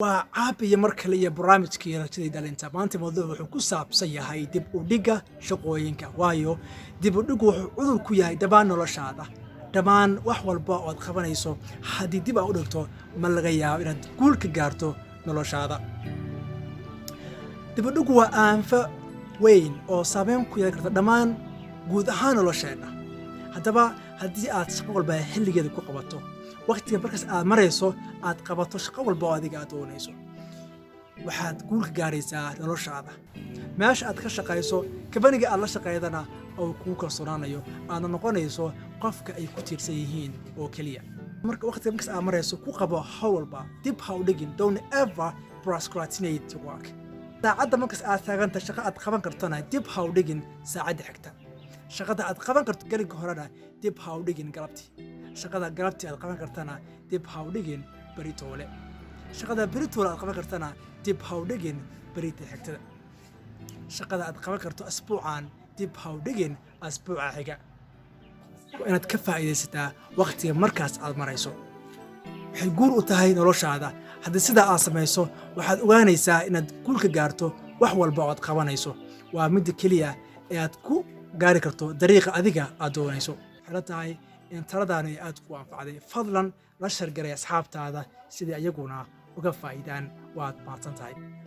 Waa caabiya mar kale iyo barnaamijkii Rajadii Dhalinta. Maanta mawduucu wuxuu ku saabsan yahay dib u dhigga shaqooyinka, waayo dib u dhiggu wuxuu cudur ku yahay dhammaan noloshaada. Dhammaan wax walba oo aad qabanayso haddii dib aad u dhigto, ma laga yaabo inaad guul ka gaarto noloshaada. Dib u dhiggu waa aanfo weyn oo saameyn ku yeelan karta dhammaan guud ahaan nolosheenna. Haddaba, haddii aad shaqo walba xilligeeda ku qabato, wakhtiga markaas aad marayso aad qabato shaqo walba oo adiga aad doonayso, waxaad guul ka gaaraysaa noloshaada, meesha aad ka shaqayso, kabaniga aad la shaqaydana oo kugu kalsoonaanayo, aadna noqonayso qofka ay ku tiirsan yihiin oo keliya. Marka wakhtiga markaas aad marayso ku qabo hawl walba, dib ha u dhigin. Don't ever procrastinate your work. Saacadda markaas aad taaganta shaqo aad qaban kartona, dib ha u dhigin saacadda xigta. Shaqada aad qaban karto gelinka horena, dib ha u dhigin galabtii. Shaqada galabtii aad qaban kartana, dib ha u dhigin beritoole. Shaqada beritoole aad qaban kartana, dib ha u dhigin berita xigtada. Shaqada aad qaban karto asbuucan, dib ha u dhigin asbuuca xiga. Waa inaad ka faa'iidaysataa wakhtiga markaas aad marayso. Waxay guul u tahay noloshaada. Haddii sidaa aad samayso, waxaad ogaanaysaa inaad guul ka gaarto wax walba oo aad qabanayso. Waa midda keliya ee aad ku gaari karto dariiqa adiga aad doonayso. Waxay la tahay in taladaani ay aad ku anfacday. Fadlan la share garay asxaabtaada sidai iyaguna uga faa'iidaan. Waad mahadsan tahay.